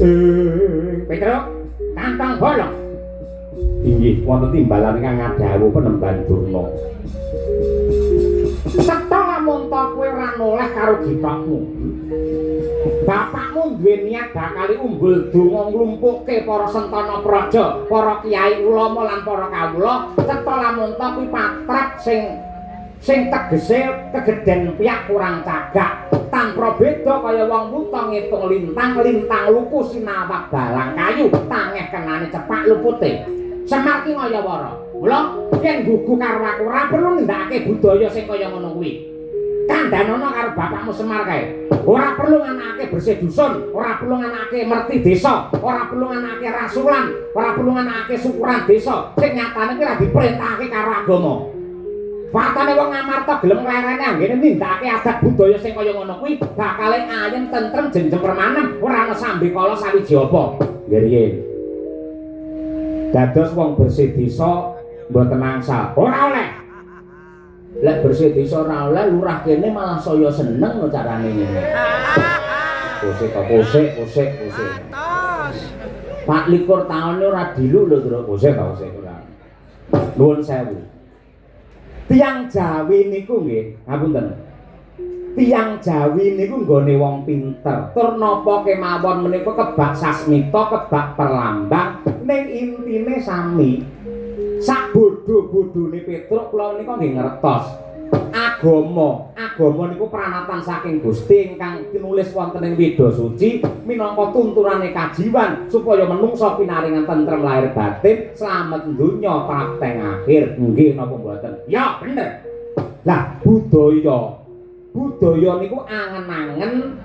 Petruk, kantong bolong. Inggih, wonten timbalan ingkang ngadhawuh Penemban Durna. Cetha lamun ta kowe ora noleh karo githokmu. Bapakmu duwe niat bakal umbul donga nglumpukke para sentana praja, para kiai ulama lan para kawula. Cetha lamun ta kuwi patrap sing tegese kegedhen piyak kurang cagak. Tanpa beda kaya wong wuta ngitung lintang, lintang luku sinawak balang kayu, tangeh kenane cepak lupute. Semar ki ngayawara. Mula yen gugu karo aku ora perlu nindakake budaya sing kaya ngono kuwi. Kandhanono karo bapakmu Semar kae. Ora perlu nganakake bersih dusun, ora perlu nganakake merti desa, ora perlu nganakake rasulan, ora perlu nganakake syukuran desa. Sing nyatane kuwi ora diperintahake karo agama. Watane wong Ngamarta gelem nglerene anggene nindakake adat budaya sing kaya ngono kuwi bakale ayem tentrem jenjem permanem, ora ana sambekala sawiji apa. Nggih riyin. Dados wong bersih desa mboten angsal. Ora oleh. Lek bersih desa ora oleh, lurah kene malah saya seneng no carane ngene. Kosek to kosek kosek kosek. 24 taun ora diluk lho, Tru. Kosek to kosek ora. Nuwun sewu. Tiyang Jawi niku nggih, ngapunten. Tiyang Jawi niku nggone wong pinter. Tur napa kemawon menika kebak sasmita, kebak perlambang, ning intine sami. Sak bodho-bodhone Petruk kula nika nggih ngertos. Agama, agama niku pranatan saking Gusti ingkang tinulis wonten ing Weda Suci minangka tuntunane kajiwan supaya menungsa pinaringan tentrem lahir batin, slamet donya prapteng akhir. Nggih napa mboten? Ya, bener. Lah, budaya. Budaya niku angen-angen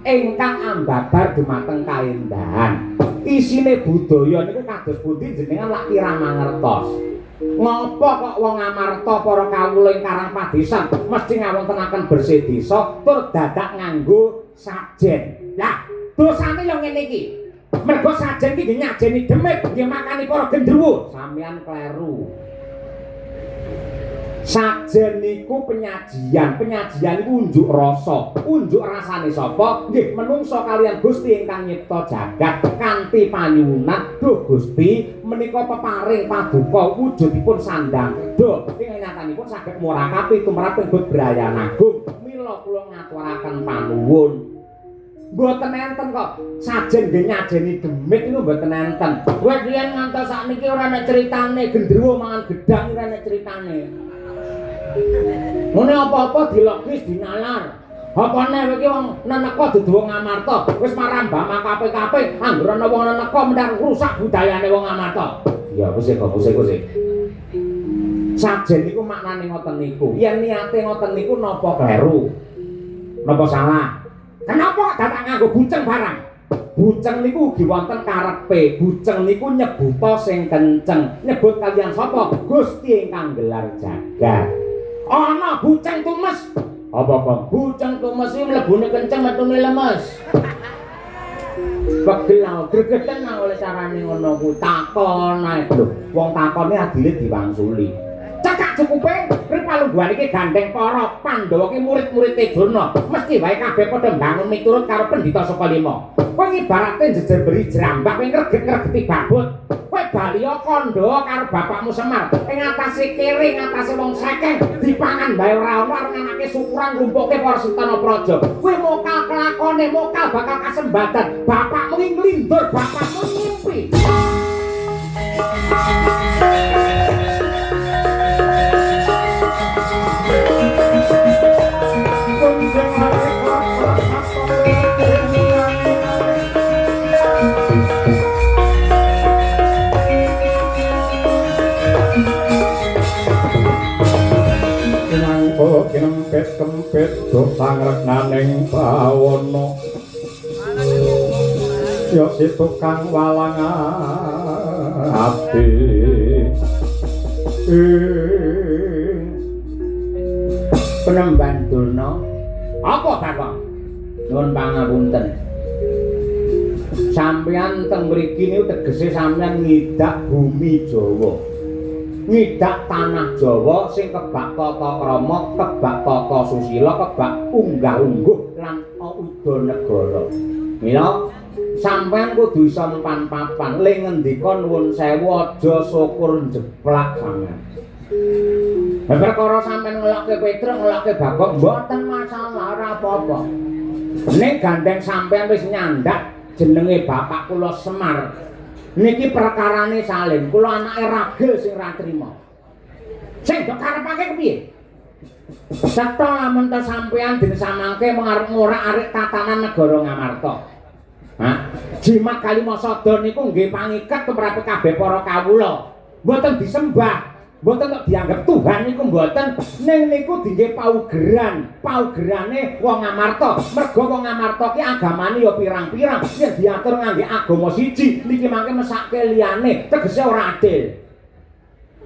ingkang ambabar dumateng kaendahan. Isine budaya niku kados pundi jenengan lak kirang mangertos. Ngopo kok wong Ngamarta para kawula ing Karang Padesan mesti ngawontenaken bersih desa tur dadak nganggo sajen. Lah, dosane yo ngene iki. Mergo sajen iki nggih nyajeni demit, nggih makani para gendruwo. Sampeyan kleru. Sajen niku penyajian, penyajian niku unjuk rasa. Unjuk rasane sapa? Nggih menungsa kaliyan Gusti ingkang nyipta jagat kanthi panyuwunan, "Duh Gusti, menika peparing paduka wujudipun sandang kedha ing nyatanipun saged murakapi tumraping bebrayan agung. Mila kula ngaturaken panuwun." Mboten enten kok sajen nggih nyajeni demit niku mboten enten. Kowe riyen ngantos sakniki ora nek critane gendruwo mangan gedang ora nek critane. Ngene apa-apa dilogis dinalar. Apane kowe iki wong neneka dudu wong Ngamarta, wis marambah makape-kape, anggere ana wong neneka mendang rusak budayane wong Ngamarta. Ya wis kok wis wis. Sajen niku maknane ngoten niku. Yen niate ngoten niku napa kleru? Napa salah? Kenapa kok dadak nganggo buceng barang? Buceng niku ugi wonten karepe. Buceng niku nyebuta sing kenceng. Nyebut kaliyan sapa? Gusti ingkang gelar jagat. Ana buceng tumes. Apa kok? Buceng tumes iki mlebune kenceng metune lemes. Pegel aku, gregeten aku oleh carane ngono kuwi. Takon ae. Lho, wong takone adile diwangsuli. Cekak cukupe ripalungguhan iki gandeng para Pandhawa ki murid-muride Durna. Mesti wae kabeh padha mbangun miturut karo Pendhita Sukalima. Kowe ibarate jejer beri jrambak kowe ngreget-ngregeti babut. Kowe bali kandha karo bapakmu Semar ing atase kere, ing atase wong sekeng dipangan bae ora ono arep nganake syukuran nglumpukke para sentana praja. Kowe mokal kelakone, mokal bakal kasembadan. Bapakmu iki nglindur, bapakmu ngimpi. Kinempit-kempit do sangreknaning bawana ya si tukang walang ati Penemban Durna. Apa Bapak? Nuwun pangapunten. Sampeyan teng mriki niku tegese sampeyan ngidak bumi Jawa. Ngidak tanah Jawa sing kebak tata krama, kebak tata susila, kebak unggah-ungguh lan uda negara. Mila Sampeyan kudu iso mempan papan. Le ngendika nuwun sewu aja syukur njeplak sampeyan. Lah perkara sampeyan ngelokke Petruk, ngelokke Bagong mboten masalah, ora apa-apa. Ning gandeng sampeyan wis nyandak jenenge bapak kula Semar. Niki perkarane salim, kula anake ragil sing ra trima. Sing mbok karepake kepiye? Cetha lamun ta sampeyan dene samangke mung arep ngorak-arik tatanan negara Ngamarta. Hah? Jimat Kalimasada niku nggih pangiket tumrape kabeh para kawula. Mboten disembah, mboten kok dianggep Tuhan niku mboten. Ning niku dingge paugeran, paugerane wong Ngamarta. Mergo wong Ngamarta ki agamane ya pirang-pirang, yen diatur ngangge agama siji, niki mangke mesake liyane, tegese ora adil.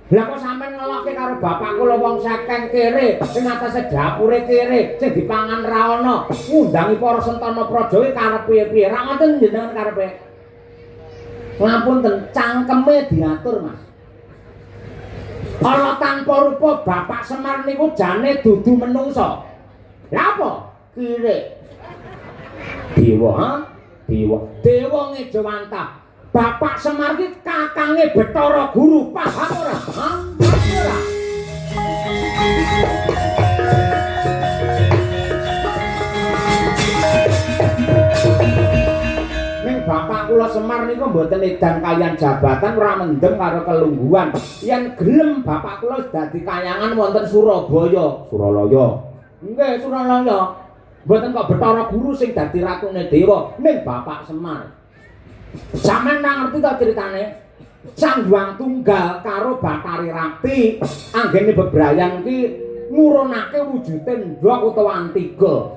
Lah kok sampean ngelokke karo bapak kula wong sekeng kere, sing atase dapure kere, sing dipangan ra ana, ngundangi para sentana praja iki karep piye-piye. Ra ngoten jenengan karepe. Ngapunten, cangkeme diatur, Mas. Ala tanpa rupa Bapak Semar niku jane dudu menungsa. Lha apa? Kirik. Dewa, ha? Dewa. Dewa ngejawantah. Bapak Semar ki kakange Bathara Guru, paham ora? Ha? Paham ora? Ning bapak kula Semar niku mboten edan kaliyan jabatan, ora mendem karo kelungguhan. Yen gelem bapak kula dadi kayangan wonten Surabaya, Suralaya. Nggih, Suralaya. Mboten kok Bathara Guru sing dadi ratune dewa, ning Bapak Semar. Sampeyan nang ngerti ta ceritane? Sang Hyang Tunggal karo Bathari Ratih anggene bebrayan ki ngurunake wujude ndhok utawa antiga.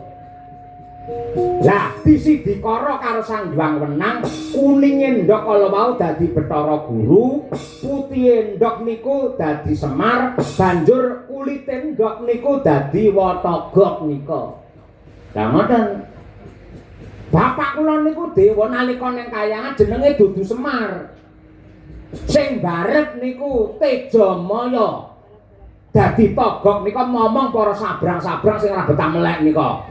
Lah disidikara karo Sang Hyang Wenang, kuninge ndhok kala wau dadi Bathara Guru, putihe ndhok niku dadi Semar, banjur kulite ndhok niku dadi Watagok nika. Lah ngoten. Bapak kula niku dewa nalika ning kayangan jenenge dudu Semar. Sing barep niku Tejamaya. Dadi togok nika momong para sabrang-sabrang sing ora betah melek nika.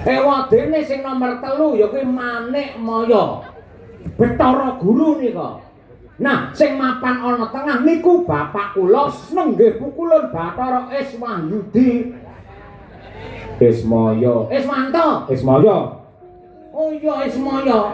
Ewadene sing nomor 3 ya kuwi Manikmaya. Bathara Guru nika. Nah, sing mapan ana tengah niku bapak kula nenggih pukulun Bathara Iswahyudi. Ismaya. Iswanto. Ismaya. Oh iya Ismaya.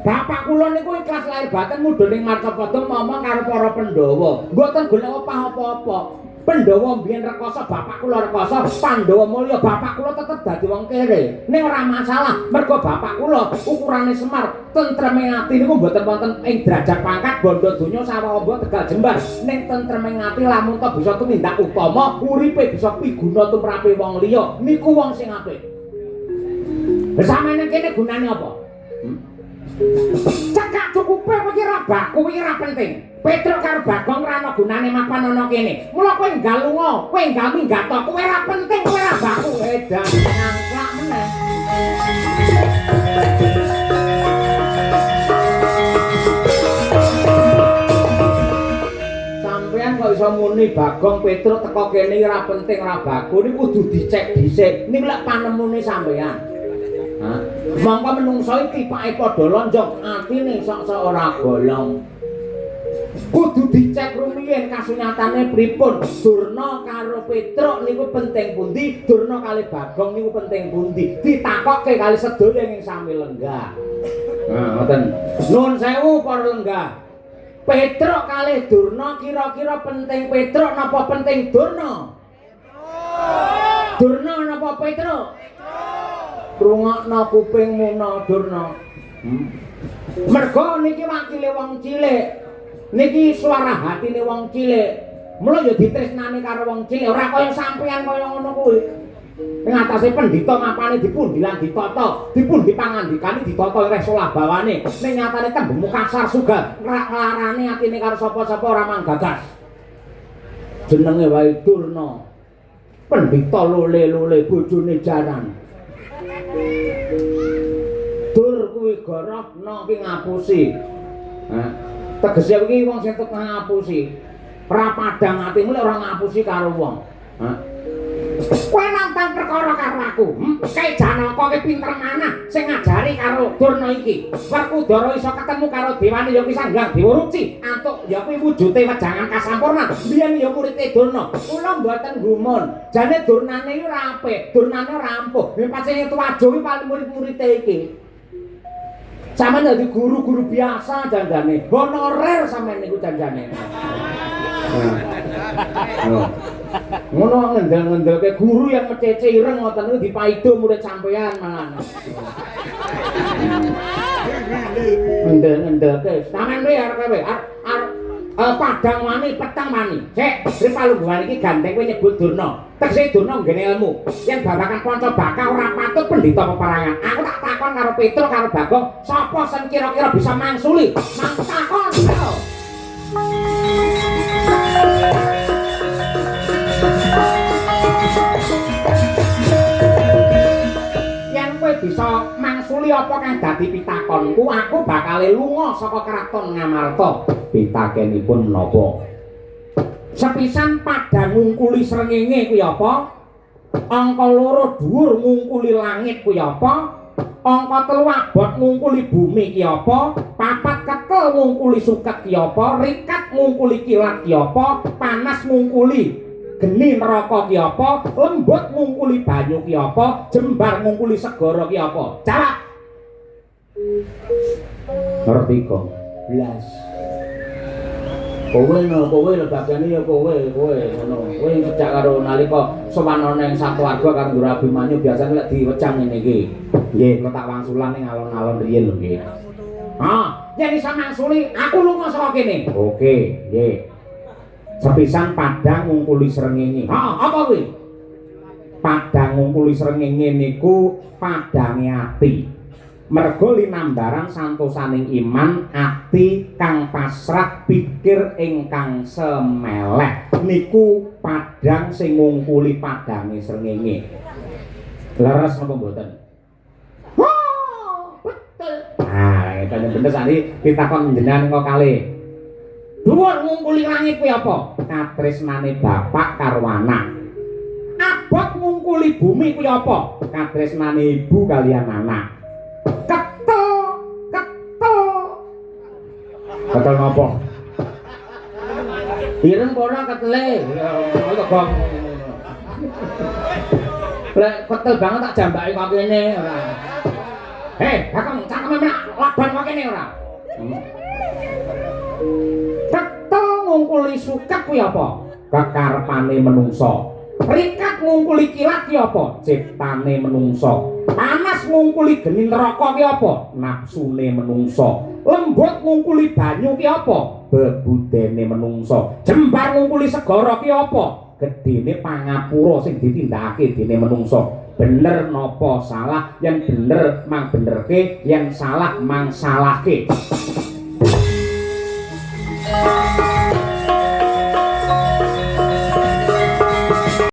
Bapak kula niku ikhlas lahir batin mudhun ning Marcapada momong karo para Pandhawa. Mboten golek opah apa-apa. Pandhawa mbiyen rekoso, bapak kula rekoso, Pandhawa mulya, bapak kula tetep dadi wong kere. Ning ora masalah, mergo bapak kula ukurane Semar, tentreme ati niku mboten wonten ing derajat pangkat bondo donya sawah amba Tegal Jembar. Ning tentreme ati lamun to bisa tumindak utama, uripe bisa piguna tumrape wong liya, niku wong sing apik. Lah sampeyan kene gunane apa? Cekak cukupe kowe iki ora baku, iki ora penting. Petruk karo Bagong ora ana gunane mapan ana kene. Mula kowe enggal lunga, kowe enggal minggat, kowe ora penting, kowe ora baku. Edan ngangklak meneh. Sampeyan kok iso muni Bagong Petruk teko kene ora penting ora baku niku kudu dicek dhisik. Niku lek panemune sampeyan. Hah? Mongko menungso iki tipake padha lonjong, atine sok-sok ora golong. Kudu dicek rumiyin kasunyatane pripun. Durna karo Petruk niku penting pundi, Durna kali Bagong niku penting pundi. Ditakokke kali sedaya ing sami lenggah. Nah, ngoten. Nuwun sewu para lenggah. Petruk kalih Durna kira-kira penting Petruk napa penting Durna? Durna napa Petruk? Rungokno kupingmu no Durna. Mergo niki wakile wong cilik. Niki suara hatine wong cilik. Mula ya ditresnani karo wong cilik, ora kaya sampeyan kaya ngono kuwi. Ing atase pendhita mapane dipundi lan ditata, dipundi pangandikane ditata oleh solah bawane. Ning nyatane tembemu kasar suga, nglarane atine karo sapa-sapa ora manggagas. Jenenge wae Durna. Pendhita lole-lole bojone jaran. Dur kuwi goroh, no ki ngapusi. Hah? Tegese iki wong sing tukang ngapusi. Ora padhang atimu lek ora ngapusi karo wong. Hah? Kowe nantang perkara karo aku. Kae Janaka ki pinter manah sing ngajari karo Durna iki. Werkudara iso ketemu karo dewane ya kuwi Sang Hyang Dewa Ruci. Antuk ya kuwi wujude wejangan kasampurnan. Biyen ya murite Durna. Kula mboten gumun. Jane Durnane iki ora apik, Durnane ora ampuh. Yen pacene tuwajo kuwi paling murid-murite iki. Sampeyan dadi guru-guru biasa janjane. Honorer sampeyan niku janjane. Oh. Ngono ngendel-ngendelke guru yang mecece ireng ngoten niku dipaido murid sampean malah. Ngendel-ngendelke. Sampeyan kuwi arep kowe arep padang wani, petang wani. Sik, ri palungguhan iki gandeng kowe nyebut Durna. Tegese Durna nggene ilmu. Yen babagan panca baka ora patut pendhita peperangan. Aku tak takon karo Petruk karo Bagong, sapa sing kira-kira bisa mangsuli? Mang takon. Yen kowe bisa mangsuli apa kang dadi pitakonku, aku bakal lunga saka kraton Ngamarta. Pitakenipun menapa? Sepisan padhang ngungkuli srengenge kuwi apa? Angka loro dhuwur ngungkuli langit kuwi apa? Angka telu abot ngungkuli bumi ki apa? Papat ketel ngungkuli suket ki apa? Rikat ngungkuli kilat ki apa? Panas ngungkuli geni neraka ki apa? Lembut ngungkuli banyu ki apa? Jembar ngungkuli segara ki apa? Jawab. Ngerti kok. Blas. Kowe no, kowe lho bagiane ya kowe, kowe ngono. Kowe sejak karo nalika sowan ana ing satuarga karo Ndura Abimanyu biasane lek diwejang ngene iki. Nggih, kula tak wangsulan ning alon-alon riyin lho nggih. Ah, yen iso mangsuli, aku lunga saka kene. Oke, nggih. Sepisan padhang ngungkuli srengenge. Heeh, apa kuwi? Padhang ngungkuli srengenge niku padhange ati. Merga linambaran santosaning iman ati kang pasrah pikir ingkang semeleh niku padhang sing ngungkuli padhange srengenge. Leres napa mboten? Wah, betul. Nah, ngeten bener sakniki pitakon jenengan kok kalih. Dhuwur ngungkuli langit kuwi apa? Katresnane bapak karo anak. Abot ngungkuli bumi kuwi apa? Katresnane ibu kalian anak. Ketel, ketel. Ketel napa? Ireng apa ora ketele? Kok lek ketel banget tak jambake kok kene ora. Hei, Bagong, cangkeme menak laban kok kene ora. Ketel ngungkuli suket kuwi apa? Kekarepane menungsa. Rikat ngungkuli kilat kuwi apa? Ciptane menungsa. Panas ngungkuli geni neraka kuwi apa? Nafsune menungsa. Lembut ngungkuli banyu kuwi apa? Bebudene menungsa. Jembar ngungkuli segara kuwi apa? Gedene pangapura sing ditindakake dene menungsa. Bener napa salah? Yen bener mang benerke, yen salah mang salahke.